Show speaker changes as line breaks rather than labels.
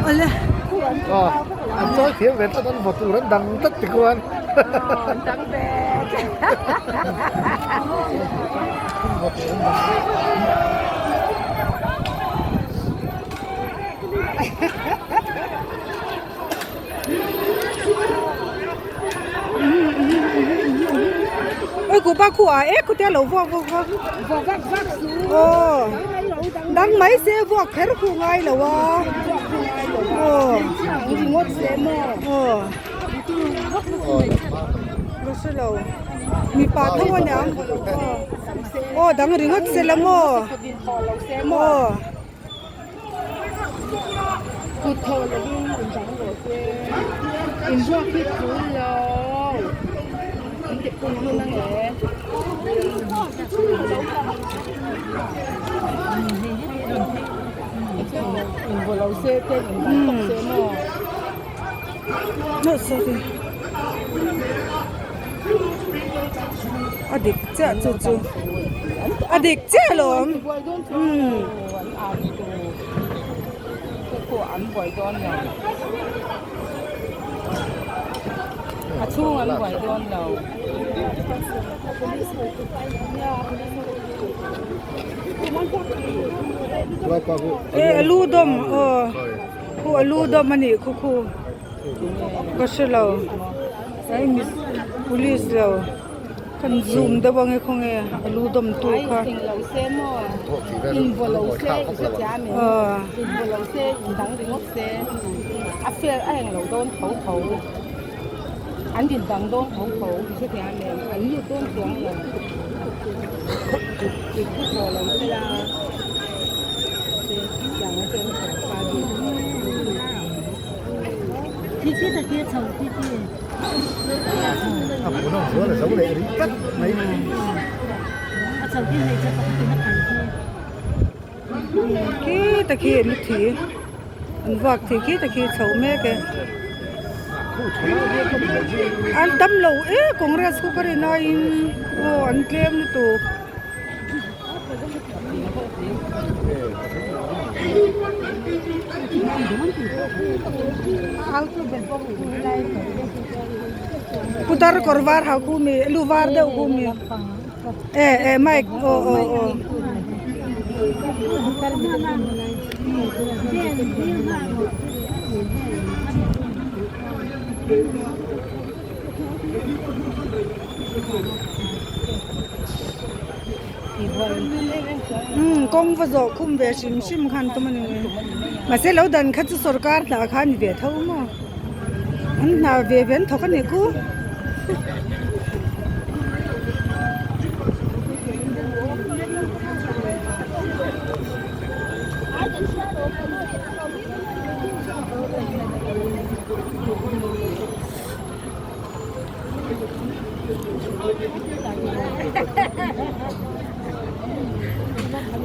Awle.
An chawi thiam ve tlat an vaw tur an dang tlat ti khuan.
An dang ve.
An vaw tur an dang.
Oi ku pa khu a e khu te lo vuak vuak vuak
vuak vak vak su
aw dang mai se vuak kher khu ngai lo a aw
ringawt se maw
aw ka hre lo mipa tho aniang aw dang ringawt se la maw aw.
Kut thaw lovin in dang rawh se. In ruak hi thul lo. In ti pung hlun ang e. In vaw lo se te in dang tawk se maw.
No sorry. A dik chiah chu chu. A dik chiah alawm. Umm. E alu dawm aw khu alu dawm a nih khu khu ka hre lo police lo. Kan zoom deuh ange khawnge a lu dawm tu kha.
A hmuhnawm zual a zo leh rih tlat mai.
Khi ta khi an thi an vak thei khi ta khi chho mek e an tam lo e congress khu ka rin aiin aw an tlem lutuk. Putar kawr var ha khu mi lu var deuh khu mi e e mic aw aw aw. Umm kawng va zawh khum ve hrim hrim khan tum a ni mahse lo dan kha chu sorkar hna kha a ni ve tho maw an hna ve ve an thawk a ni ku.